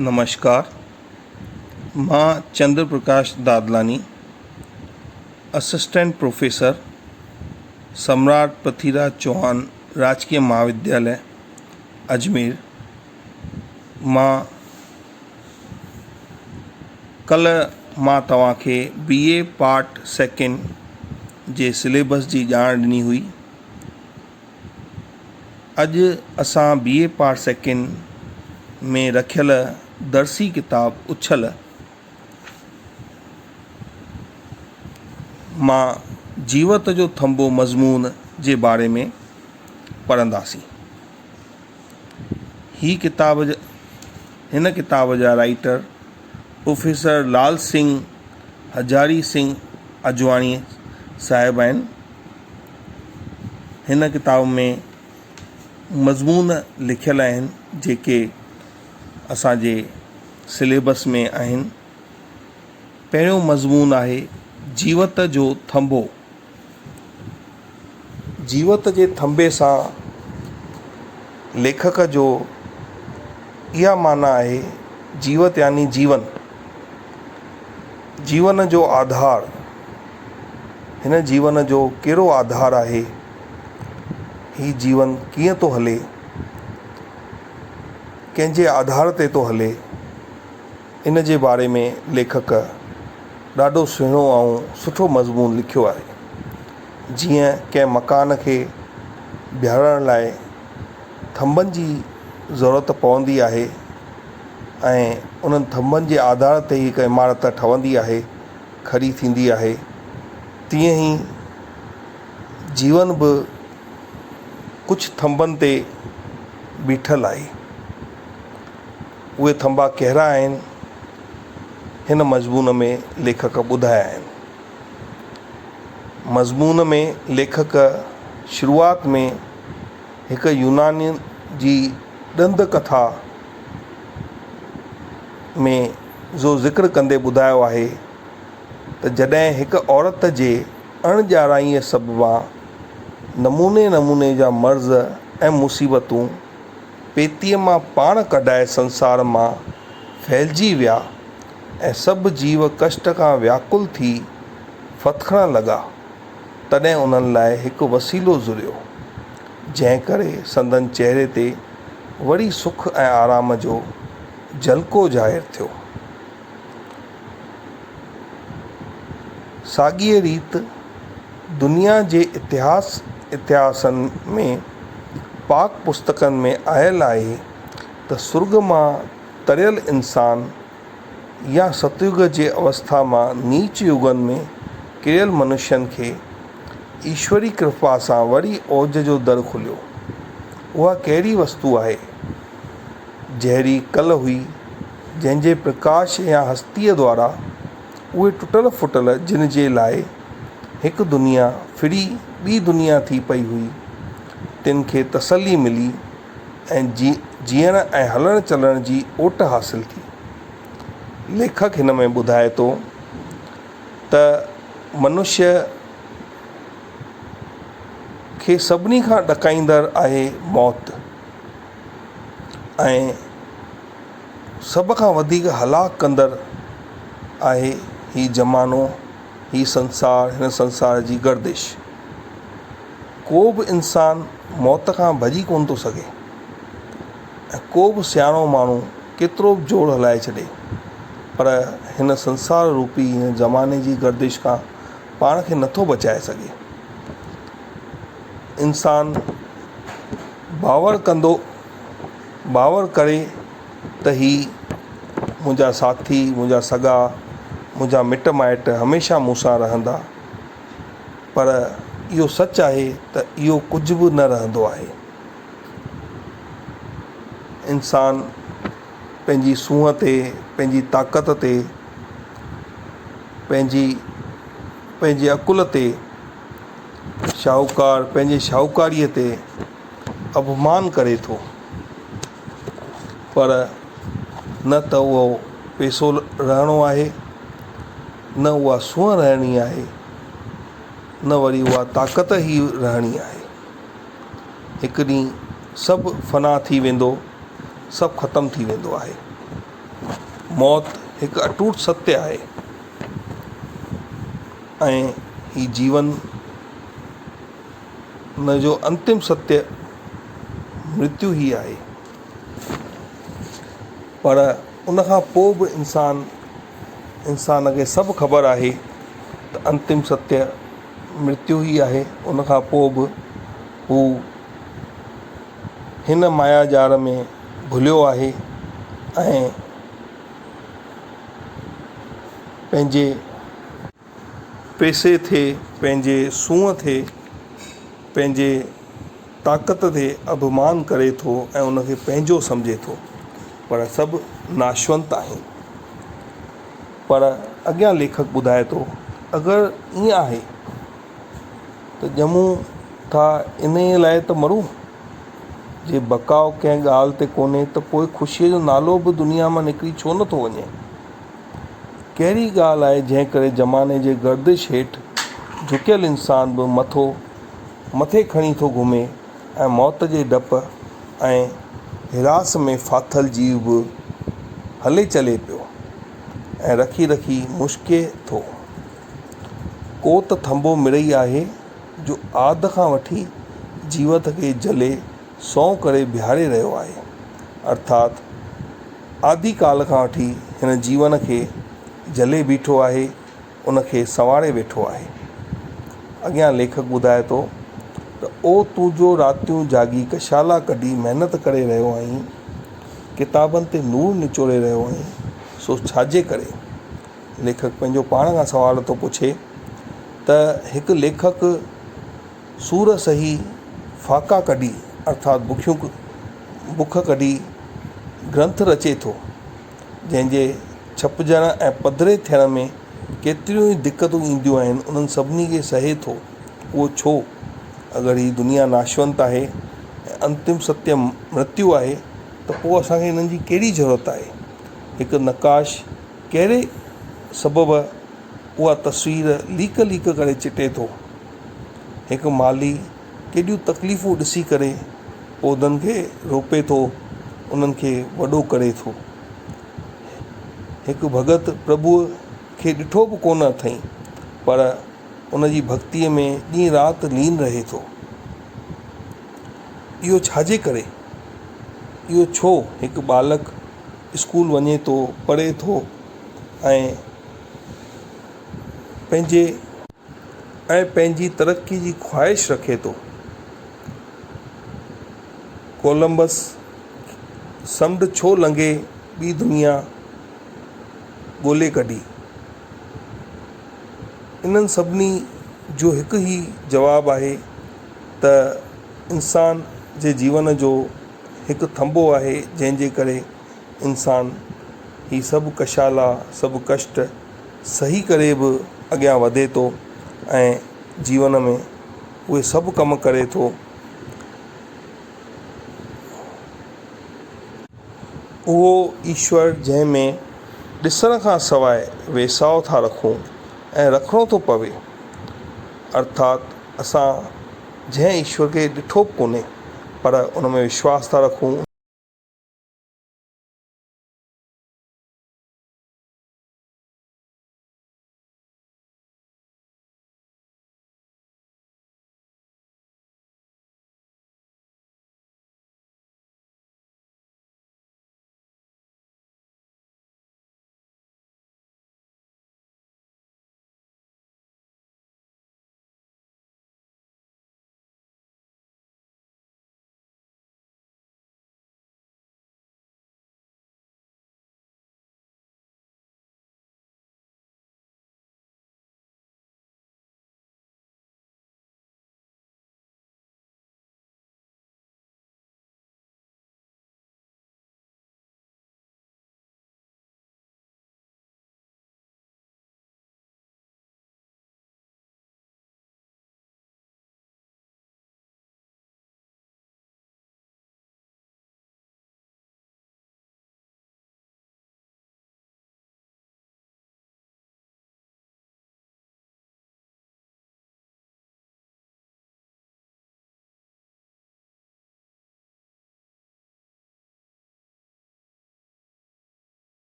نمشڪار، مان Chandar Prakash Dadlani, assistant professor, سمراٽ پرٿوي راج چوهان راجڪيه مهاودياليه، اجمير مان ڪلهه مان توهان کي بي اي پارٽ سيڪنڊ جي سليبس جي ڄاڻ ڏني هئي. اڄ اسان بي اي پارٽ سيڪنڊ ۾ رکيل درسي ڪتاب اڇل مان جيوت جو ٿنڀو مضمون جي باري ۾ پڙهنداسين. هي ڪتاب هن ڪتاب جا رائيٽر پروفيسر لال سنگهه هزاري سنگهه اجواڻي صاحب آهن. هن ڪتاب ۾ مضمون لکيل آهن جيڪي اسان جي سليبس ۾ آهن. پهريون مضمون آهي جيوت جو ٿنڀو. جيوت جي ٿنڀي سان ليکڪ جو اها معنيٰ آهي جيوت يعني جيون، جيون جو آڌار، هن جيون جو ڪهڙو آڌار آهي، هي جيون ڪيئن ٿو هلي، ڪنهن جي آڌار تي ٿو هلي، ان جي باري ۾ ليکڪ ڏاڍو سهڻو ۽ سٺو مضمون لکيو آهي. جيئن ڪنهن مڪان کي بيهارڻ لاء ٿنڀن جي ضرورت پوندي آهي ۽ انهن ٿنڀن جي آڌار تي ئي هڪ عمارت ٺهندي آهي، کڙي ٿيندي آهي، تيئن ئي جيون به ڪجهه ٿنڀن تي بيٺل آهي. اهي ٿنڀا ڪهڙا آهن؟ هن مضمون ۾ ليکڪ ٻڌايا آهن. مضمون ۾ ليکڪ شروعات ۾ هڪ يونانين جي ڏند ڪٿا ۾ جو ذڪر ڪندي ٻڌايو آهي ته جڏهن هڪ عورت جي اڻ ڄاڻائيء سببان نموني نموني جا مرض ۽ مصيبتون پيتيء مان پاڻ ڪڍائي سنسار مان ڦهلجي ويا ۽ سڀ جيو ڪشٽ کان وياڪل ٿي ڦٿڪڻ لڳا، تڏهن انهن لاء هڪ وسيلو ضريو، جنهن ڪري سندن چهري تي وري سک ۽ آرام جو جهلڪو ظاهر ٿيو. ساڳيء ريت دنيا جي اتهاس اتهاسن ۾ پاڪ پستڪن ۾ آيل آهي ته سرڳ مان تريل انسان يا ستيگ جي اوسٿا مان نيچ يگن ۾ ڪريل منشين کي ايشوري ڪرپا سان وري اوج جو در کليو. اها ڪهڙي وستو آهي؟ جهڙي ڪل هئي، جنهن جي پرڪاش يا هستيء دوارا اهي ٽٽل ڦٽل جن جي لاء هڪ دنيا ڦري ٻي دنيا ٿي پئي هئي، تن کي تسلي ملي ۽ جيئڻ ۽ هلڻ چلڻ جي اوٽ حاصل ٿي. ليکڪ هن ۾ ٻڌائي ٿو ته منشيه کي سڀني کان ڏڪائيندڙ آهي موت. ۽ سڀ کان وڌيڪ هلاڪ ڪندڙ آهي هي زمانو، هي سنسار، هن سنسار جي گردش. ڪو به انسان موت کان ڀڄي ڪونه ٿو سگهي ۽ ڪو به سياڻو ماڻهو ڪيترو به زور هلائي ڇڏي پر هن سنسار روپي هن زماني جي گردش کان پاڻ کي نٿو بچائي سگهي. انسان باور ڪندو باور ڪري ته هي منهنجا ساٿي منهنجا سڳا منهنجا مٽ مائٽ هميشه مون سان رهندا پر اهو سچ آهي ته اهو ڪجهه به نه رهندو آهي انسان پنهنجي سونهن تي پنهنجي طاقت تي پنهنجي پنهنجي عقل تي شاهوڪار پنهنجي شاهوڪاريء تي اڀمان ڪري ٿو، پر نه ته اهو پئسو رهڻو آهي، نه اها سونهن رهڻي آهي، نه وري اها طاقت ئي رهڻي آهي. هڪ ڏينهن سڀ فنا ٿي ويندو، سڀ ختم ٿي ويندو آهي. موت هڪ اٽوٽ ستيه آهي ۽ هي جيون ان جو انتم ستيه مرتيو ئي آهي. پر ان کان پوء به انسان انسان کي سڀ خبر آهي ته انتم ستيه مرتيو ئي آهي ان کان پوء به هو هن مايا ڄار ۾ ڀليو آهي ۽ پنهنجي پئسي تي پنهنجي سونهن تي پنهنجي طاقت تي اڀمان ڪري ٿو ۽ ان کي پنهنجو سمجهي ٿو پر سڀ ناشونت آهن پر اڳيان ليکڪ ٻڌائي ٿو اگر ائين آهي ته ڄمون ٿا انهيء لاء ته مرون؟ جي بقاء ڪنهن ڳالهه تي ڪونهي ته پوء خوشيء جو نالو به دنيا مان نڪري ڇو نه ٿو وڃي؟ ڪهڙي ڳالهه آهي جنهن ڪري زماني جي گردش هيٺ جهڪيل انسان به مٿو مٿي کڻي ٿو گهمي ۽ موت جي ڊپ ۽ هراس ۾ ڦاٿل جيو به هلي چلي پيو ۽ رکي رکي مشڪي ٿو. ڪو ته ٿنڀو مڙئي آهي جو آد کان وٺي جيوت کي جهلي سنئون ڪري بيهاري رهيو آهي. ارٿات آدي ڪال کان وٺي هن جيون کي جهلي بيٺو آهي، ان کي سنواري ويٺو آهي. اڳيان ليکڪ ٻڌائي ٿو ته او تون جو راتيون جاڳي ڪشالا ڪڍي محنت ڪري رهيو آهين، ڪتابن تي نور نچوڙي رهيو آهين، سو ڇاجي ڪري؟ ليکڪ پنهنجو پاڻ کان سوال ٿو پڇي ته هڪ ليکڪ سور سهي فاقا ڪڍي ارٿات بکيون بک ڪڍي گرنٿ رچي ٿو جنهن جي ڇپجڻ ۽ پڌري ٿيڻ ۾ ڪيتريون ئي دقتون اينديون آهن انهن سڀني کي سهي ٿو اهو ڇو اگر هي دنيا ناشونت آهي ۽ انتم ستيه مرتيو آهي ته پوء اسان کي انهن جي ڪهڙي ضرورت آهي هڪ نقاش ڪهڙي سبب اها تصوير ليڪ ليڪ ڪري چٽي ٿو؟ هڪ مالهي ڪيڏيون تڪليفون ڏسي ڪري پوڌن کي روپي ٿو، انهن کي وڏو ڪري ٿو. هڪ ڀڳت پرڀوء کي ڏٺو به ڪونه اٿئين، پر ان جي ڀڳتيء ۾ ڏينهن رات لين رهي ٿو. اهو ڇاجي ڪري؟ اهو ڇو هڪ ٻالڪ اسڪول وڃي ٿو، پڙهي ٿو ۽ پنهنجي. ۽ پنهنجي ترقي جي خواهش رکي ٿو. ڪولمبس سمنڊ ڇو لنگهي ٻي دنيا ڳولي ڪڍي؟ انهن سڀني جو هڪ ئي جواب آهي ته انسان جي جيون جو هڪ ٿنڀو آهي جنهن جي ڪري انسان هي سڀ ڪشالا سڀ ڪشٽ سهي ڪري به اڳيان وڌي ٿو ۽ جيون ۾ اهي سڀ ڪم ڪري ٿو. اهو ايشور جنهن ۾ ڏسڻ کان سواء ويساهه ٿا رکون ۽ رکڻو ٿو پوي ارٿات اسان جنهن ايشور کي ڏٺو به ڪونهي پر ان ۾ وشواس ٿا رکون.